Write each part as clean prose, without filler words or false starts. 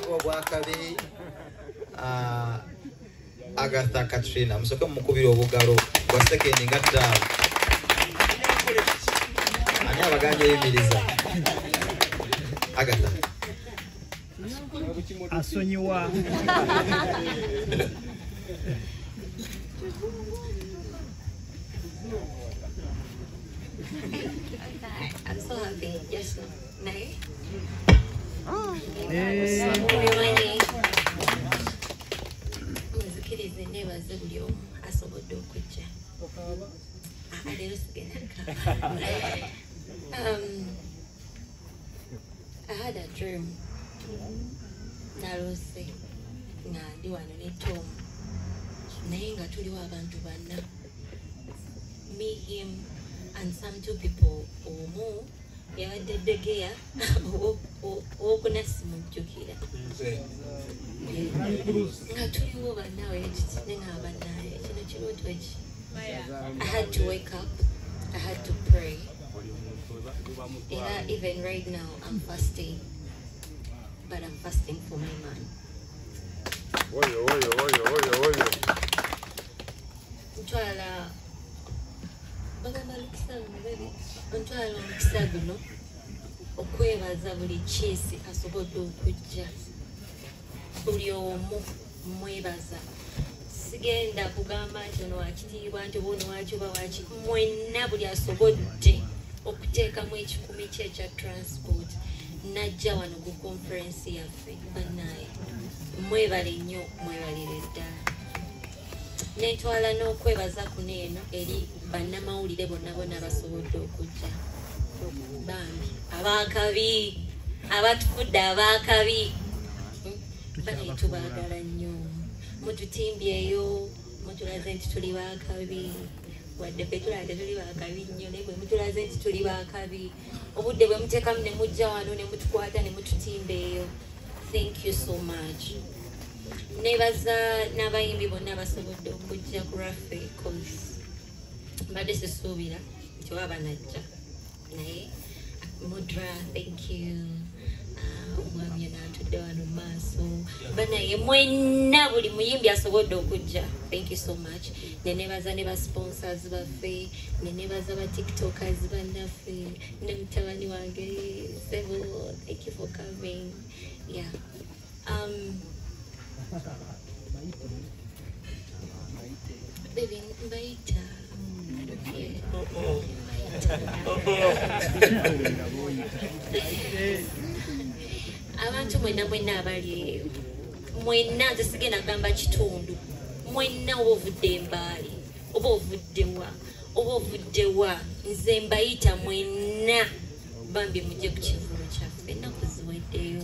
Ogwakabi Agatha Katrina, musoke mumukubira obugalo bwa sekendi nga 5. Ani abaganja yimiriza? Agatha. Asonyiwa. Okay, I'm so happy. Yes, no. Naye? Nzikirize nebaze buli omu asobodde okujja. Leero sigenda kukaaba. I had a dream. Naloose nga ndi wano ne Tom, naye nga tuliwo abantu banna, me, him and some two people. Omu yabadde Degeya, owokuna simujjukira, nga tuliwo bannawe ekiti ne nga bannaye kino kirooto eki. I had to wake up, I had to pray. Era even right now I'm fasting, but I'm fasting for my man. Oyo, oyo, oyo, oyo, oyo. Ntwala bagamba lukisa luno baby, ntwala omukisa guno okwebaza buli kiisi asobodde okujja. Buli omu mwebaza. Sigenda kugamba nti ono wakitiibwa nti oba ono waki oba waki, mwenna buli asobodde okuteekamu ekikumi kye ekya transport najja wano ku conference yaffe, bannaye mwebale nnyo, mwebalire ddala. Nentwala n'okwebaza kuno eno eri bannamawulire bonna bonna basobodde okujja, bambi abakabi abatufudde abakabi, banaye tubaagala nnyo, mututimbyeyo, mutulaze nti tuli bakabi, wadde ffe tulaba tetuli bakabi nnyo, naye bwe mutulaze nti tuli bakabi, obudde bwe muteekamu ne mujja wano ne mutukwata ne mututimba eyo. Thank you so much. Nebaza n'abayimbi bonna basobodde okujja ku lwaffe, cause mbadde sisuubira nti oba banajja, naye Mudra, thank you. Omwami yena atudde wano mu maaso, banaye mwenna buli muyimbi asobodde okujja, thank you so much. Nenebaza ne ba sponsors baffe, nenebaza ba tiktokers bannaffe, ne mutabani wange Sebo, thank you for coming. Yeah. Baby, mbayita. Yeah, mbayita. Abantu mwenna mwenna abali eyo, mwenna nze sigenda kugamba kitundu, mwenna oba ovudde embaali oba ovudde wa oba ovudde wa, nze mbayita mwenna, bambi mujje ku kivulu kyaffe. Ennaku ziweddeyo,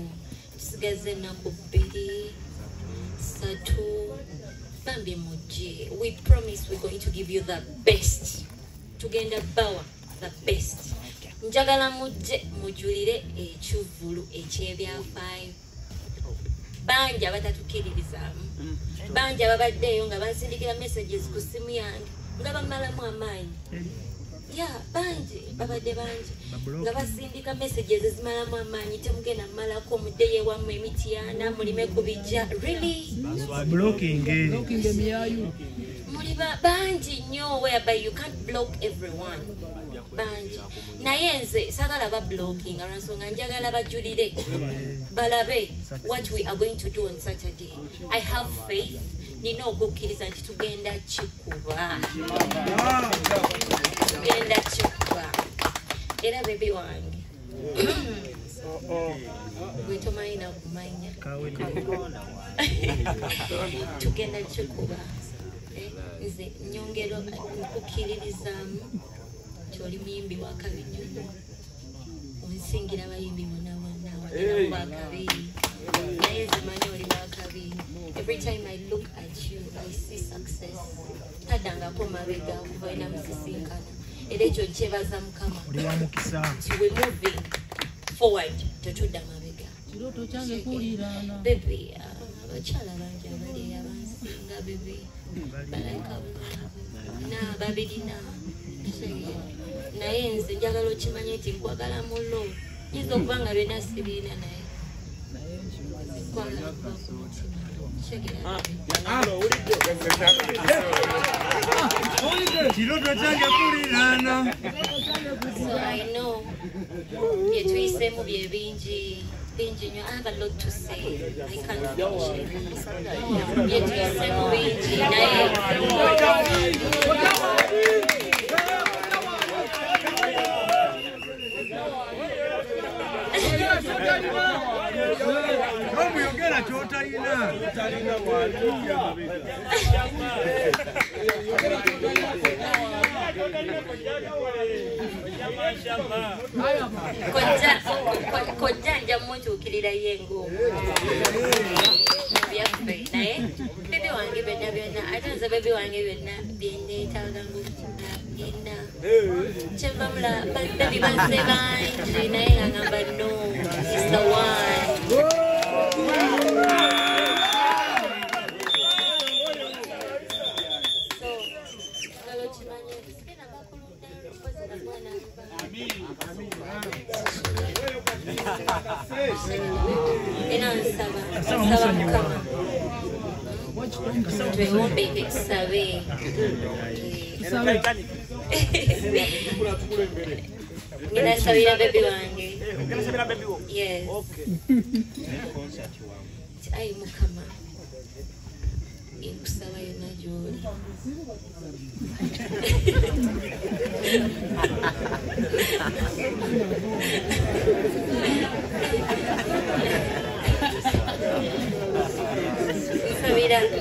tusigaze ennaku 2 3, bambi mujje. We promise we're going to give you the best. Tugenda bawa the best. Njagala mujje mujulire ekivulu eky'ebyafaayo. Bangi abatatukiririzaamu, bangi ababaddeeyo nga bansindikira messages ku ssimu yange nga bamalamu amaanyi. Ya bangi babadde bangi nga basindika messages ezimalamu amaanyi, temugenda mmalako, muddeyo ewammwe emityana mulime ku bijja. Really? Blocking. Muli bangi nnyo, whereby you can't block everyone. Bangi. Naye nze saagala ba blocking olw'ensonga njagala bajulire balabe what we are going to do on Saturday. I have faith, nina okukkiriza nti tugenda kikuba, tugenda kikuba. Era baby wange gwe tomanyi na kumanya, tugenda kikuba. Nze nyongera nkukkiririzaamu nti oli muyimbi wa kabi nnyo, onsingira abayimbi bonna bonna, wagenda bakabi, naye nze manyi oli wakabi. Every time I look at you I see success. Taddangako mabega okuva ena musisinkana, era ekyo nkyebaza Mukama nti we moving forward, tetudda mabega. Baby, abakyala bangi abali abansinga baby, balabika na babirina, naye nze njagala okimanye nti nkwagala mulo, nyinza okuba nga byonna sibirina, naye Nkwagala kuva ku mutima. So I know byetuyisemu bye bingi bingi nnyo. I have a lot to say. I can't finish it. Byetuyisemu bingi naye Kojja nja mmutuukirirayo eng'omu byaffe naye bebe wange byonna byonna ate nze bebe wange byonna byenneetaaga ng'olina kyenva mula bebi bazze bangi naye nga ngamba no, it's the one. Era nsaba nsaba Mukama twewombeke tusabe. Ngenda nsabira bebi wange. Yes. Ayi Mukama, nkusaba yonna gy'oli.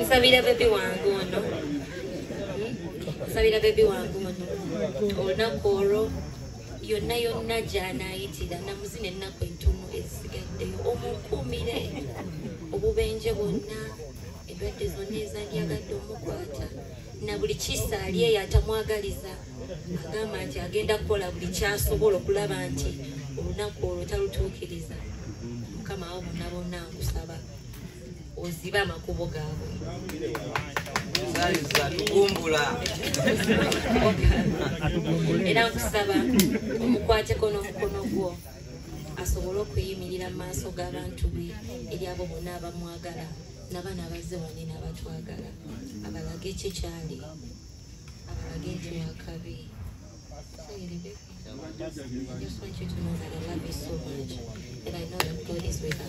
Nsabira bebi wange ono. Nsabira bebi wange ono. Olunaku olwo yonna yonna gy'anaayitira namuzina ennaku entono ezisigaddeyo omukuumire obubenje bwonna, endwadde zonna ezandyagadde omukwata na buli kisa ali eyo atamwagaliza agamba nti agenda kukola buli kyasobola okulaba nti olunaku olwo talutuukiriza. Mukama abo bonna bonna nkusaba ozibe amakubo gaabwe. Era nkusaba omukwateko n'omukono gwo asobole okuyimirira mu maaso g'abantu be eri abo bonna abamwagala n'abaana abazze wano n'abatwagala, abalage ki kyali, abalage nti wakabi. I just want you to know that I love you so much and I know that God is with us.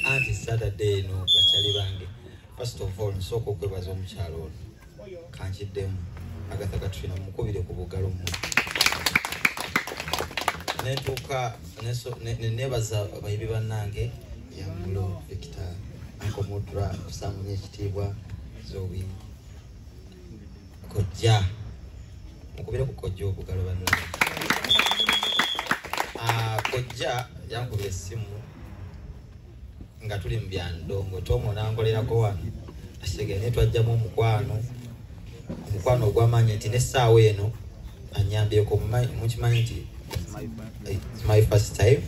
Anti Saturday no bakyali bange. First of all, nsooka okwebaza omukyalo ono kankiddemu Agatha Katrina mukubire ku bugalo mu nentuuka nebaza abayibi bannange Yamulo, Victor, Uncle Mudra, kusamunya ekitiibwa Zoe, Kojja, mukubire ku Kojja obugalo bannange. Kojja yankubira essimu nga tuli mu byandongo Tom nankolerako wano asege naye twajjamu omukwano ogw'amaanyi nti n'essaawa eno anyambyeko. Mukimanyi nti it's my first time,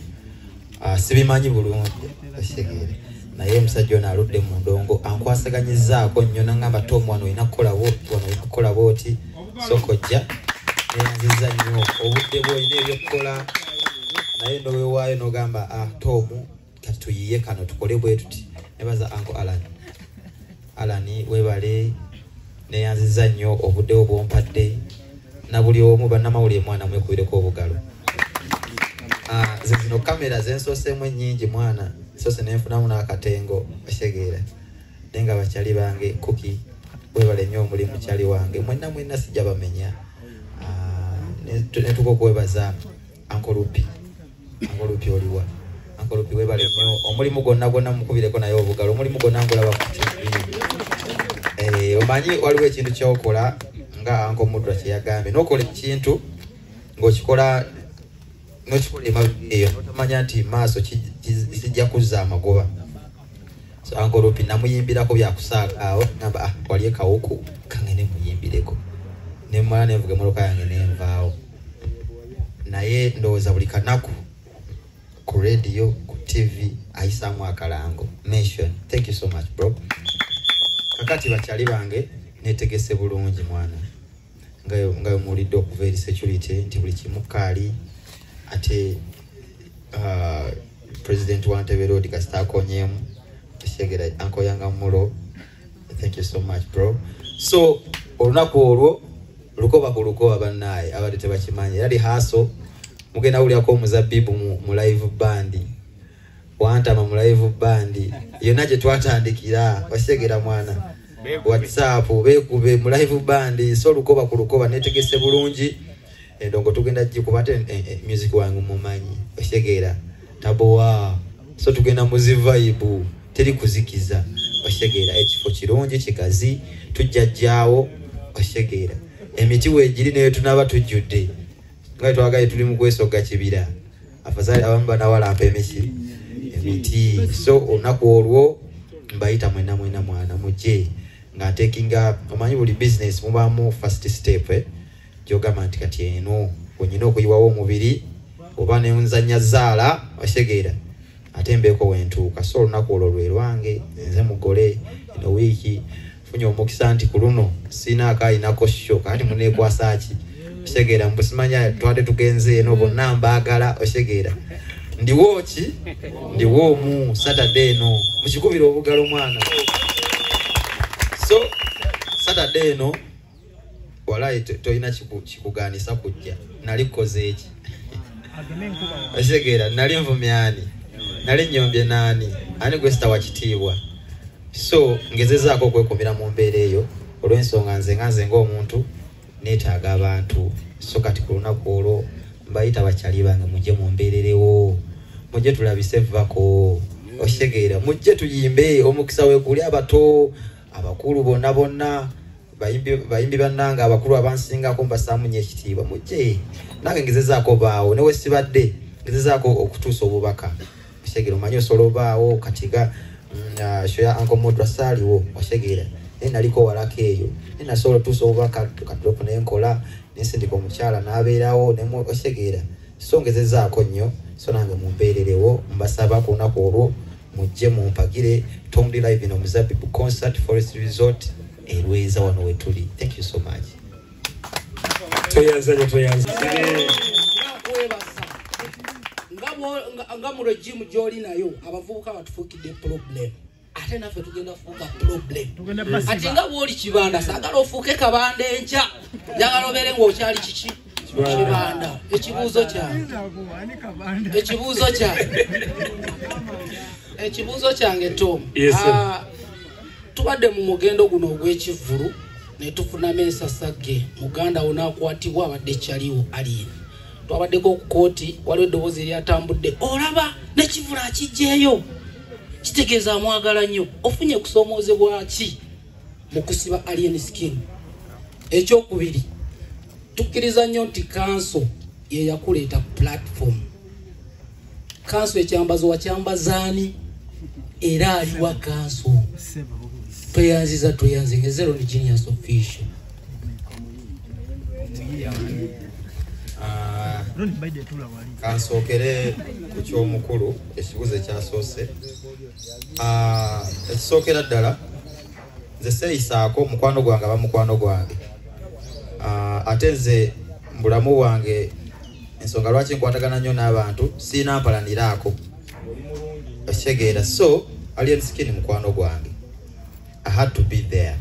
sibimanyi bulungi asegere naye omusajja ono aludde mu ndongo ankwasaganyizzaako nnyo nangamba Tom wano olina kukola bwoti, wano olina kukola bwoti. So Kojja neyanzizza nnyo obudde bw'olina ebyokukola naye nowewaayo n'ogamba Tom kati tuyiye kano tukole bwe tuti. Nebaza Uncle Alan. Alan webale neyanzizza nnyo obudde obwompadde na buli omu bannamawulire mwana mwekubireko obugalo. Zino kamera zensoosemu ennyingi mwana soose nenfunamu n'akatengo osegeera naye nga bakyali bange Kuki webale nnyo omulimu mukyali wange mwenna mwenna sijja bamenya. Netuka okwebaza Uncle Lupi. Uncle Lupi oliwa? Uncle Lupi webale nnyo omulimu gwonna gwonna mukubireko naye obugalo omulimu gwonna ngulaba ku TV. Omanyi waliwo ekintu kyokola nga Uncle Mudra kye yagambye n'okola ekintu ng'okikola n'okikola emabega eyo n'otamanya nti maaso kijja kuzza amagoba. So Uncle Lupi namuyimbirako byakusaaga awo ngamba wali ekawuku kangende muyimbireko nemmala nenvuga emmotoka yange nenvaawo. Naye ndowooza buli kanaku Ku radio, ku TV ayisaamu akalango mention. Thank you so much, bro. Kakati bakyali bange, netegese bulungi mwana, nga muwulidde okuva eri security nti buli kimu kaali. Ate president wa Entebbe Road kasita akonyemu ekitegeera ankoyanga mulo. Thank you so much, bro. So olunaku olwo lukoba ku lukoba, bannaaye abadde tebakimanyi, era rehearsal mugenda wulyako omuzabibu mu live band, wantama mu live band yonna gye twatandikira, okitegeera mwana, WhatsApp beekube mu live band. So lukoba ku lukoba, netegese bulungi, endongo tugenda gikuba, ate music wange mumanyi, okitegeera, tabowa. So tugenda mu zi vibe, teri kuzikiza, okitegeera. Ekifo kirungi kigazi, tujja jjaawo, okitegeera, emiti weegiri naye tunaba tujjudde nga twagaye tuli mu kwesoga kibira, afazali abamu banawalampa emiki emiti. So olunaku olwo mbayita mwena mwena mwana, mujje nga ntekinga. Omanyi buli business mubaamu first step, gyogamba nti kati eno wenyina okuyiwawo omubiri oba nenzanya zaala, okitegeera, ate mbeeko wentuuka. So olunaku olwo lwe lwange nze mugole. Eno wiiki funye omukisa nti ku luno sina akayinako show, kati muneekwasa ki, okitegeera, mbusimanya twade tugenze eno bonna mbaagala, okitegeera, ndiwo ki, ndiwo omu Saturday eno mukikubira obugalo mwana. So Saturday eno walayi tolina kikugaanisa kujja. Nali kukoze eki, okitegeera, nali nvumyani, nali nyombye naani, ani gwe sitawa kitiibwa? So ngezezaako okwekumira mu mbeera eyo olw'ensonga nze nga nze ng'omuntu neetaaga abantu. So kati ku lunaku olwo mbayita bakyali bange, mujje mumbeererewo, mujje tulabise vako, okitegeera, mujje tuyimbe. Omukisa weekuli abato, abakulu, bonna bonna bayimbi bannange abakulu abansingako mbasaamu nnyo ekitiibwa, mujje. Nange ngezezaako baawo, newe sibadde ngezezaako okutuusa obubaka, okitegeera. Omanyi osobola obaawo katiga show ya Uncle Mudra saaliwo, okitegeera, naye naliko walako eyo, naye nasobola otuusa obubaka ka drop nenkola nensindika omukyala n'abeerawo, okitegeera. So ngezezaako nnyo. So nange mumbeererewo, mbasaba ku lunaku olwo mujje mumpagire. Tom Dee Live in Omuzabibu Concert, Forest Resort erweza wano wetuli. Thank you so much. Tweyanza, tweyanza. Nkwebasa nga mu regime gy'oli nayo, abavubuka batufuukidde problem, ate naffe tugenda fuuka problem. Ati nga bw'oli kibanda, saagala ofuuke kabanda enkya, njagala obeere ng'okyali kiki, kibanda. Ekibuuzo kyange, Tom. Yes, sir. Tubadde mu mugendo guno ogw'ekivvulu ne tufunamu ensasagge, muganda wo n'akwatibwa, abadde kyaliwo Alien. Twabaddeko ku kooti, waliwo eddoboozi eryatambudde, olaba nekivvulu akijjeeyo, kitegeeza amwagala nnyo. Ofunye kusoomoozebwa ki mu kusiba Alien Skin? Ekyokubiri, tukkiriza nnyo nti kanso ye yakuleeta ku platform. Kanso ekyambazo wakyambazaani, era aliwa kanso? Tweyanziza, tweyanze ngezero ni Genius Official. Kansookere ku kyomukulu, ekibuuzo ekyasoose. Ekisookera ddala, nze seeyisaako mukwano gwange aba mukwano gwange. Ate nze mu bulamu bwange, ensonga lwaki nkwatagana nnyo n'abantu, siina mpalaniraako, okitegeera. So Alien Skin mukwano gwange, I had to be there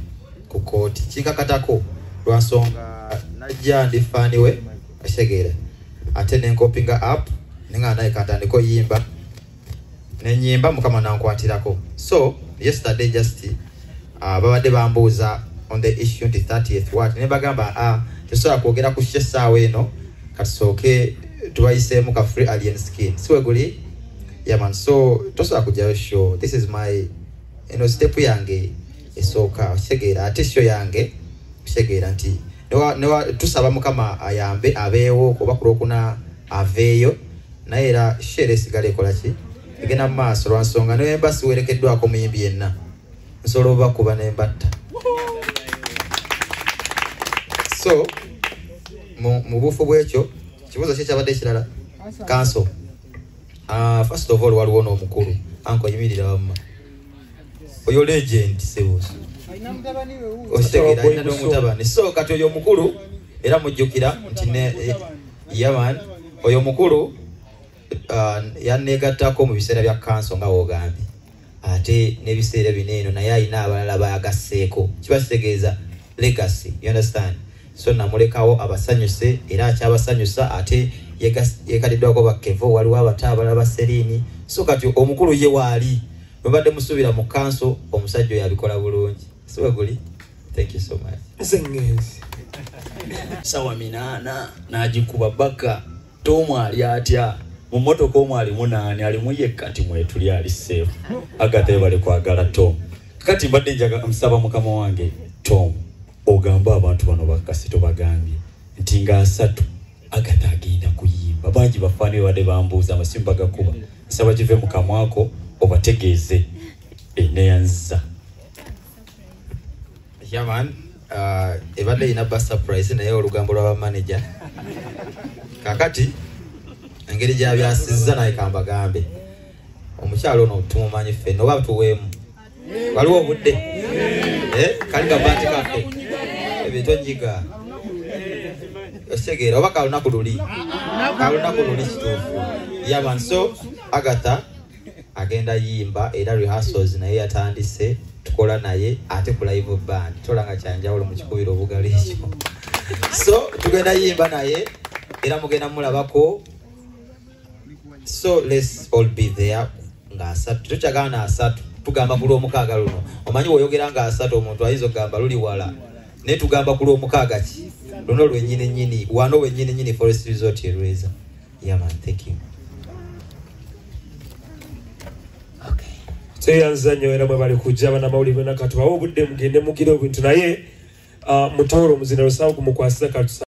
ku kooti, kinkakatako lwansonga najja ndi fan we, okitegeera, ate nenkopinga up nenga naye katandika oyimba, nenyimba, Mukama nankwatirako. So yesterday just babadde bambuuza on the issue nti 30th what, ne bagamba tesobola kwogera ku show essaawa eno, katusooke tubayiseemu ka free Alien Skin, si weguli? Yeah man, so tosobola kujjayo show. This is my eno step yange esooka, okitegeera, ate show yange, okitegeera nti newa tusaba Mukama ayambe abeewo oba ku lwokuna aveeyo, naye era show era esigala ekola ki, egenda mu maaso, lwansonga newemba siwerekeddwako muyimbi yenna, nsobola obakuba nembatta. So mu buufu bwekyo, kibuuzo ki ekyabadde ekirala? Kanso. First of all waliwo n'omukulu anko yimirira wamma oyo legend sebuso okitegera alina n'omutabani. So kati oyo omukulu era mujjukira nti yaman oyo omukulu yanneegattako mu biseera bya kanso nga woogambye, ate n'ebiseera bino eno naye alina abalala bayagasseeko, kiba kitegeeza legacy, you understand? So namulekawo abasanyuse era akyabasanyusa, ate yekaliddwako bakevo, waliwo abato abalala ba Seriini. So kati omukulu ye waali bwebadde musuubira mu kanso, omusajja oyo abikola bulungi. Siwe guli? Thank you so much. Nze ngenzi sawa 8 n'agikuba baka Tom ali atya mu mmotoka omwo alimu naani alimu yekka nti mwetuli ali safe. Agatha ebale kwagala Tom. Kati mbadde njaga nsaba mukama wange Tom ogambe abantu bano bakasito bagambye nti nga 3 Agatha agenda kuyimba. Bangi bafaani babadde bambuuza amasimu bagakuba, nsaba kive mu kamwako obategeeze eneyanza. Yeah man, ebadde erina ba surprise naye olugambo lwa manager kakati engeri gyabyasizza naye kambagambe omukyalo ono tumumanyi ffenna oba tuweemu waliwo obudde kali kabaati kaffe ebyo tonyiga osegeera oba kalunaku luli kituufu. Yeah man, so Agatha agenda yimba era rehearsals naye yatandise tukola naye ate ku live band tolanga kyanjawulo mu kikubiro obugalo ekyo. So tugenda yimba naye era mugenda mulabako. So let's all be there nga 3 tukyagana 3 tugamba ku lwomukaaga luno. Omanyi bw'oyogera nga 3 omuntu ayinza okugamba luli wala, naye tugamba ku lwomukaaga ki luno lwennyini nnyini wano wennyini nnyini Forest Resort e Lweza. Yeah man, thank you. Tweyanza nnyo era mwe bali kujja bannamawulire bonna katubawe obudde mugende mugire obuntu naye mutoro omuzina lusanvu kumukwasiza katusa.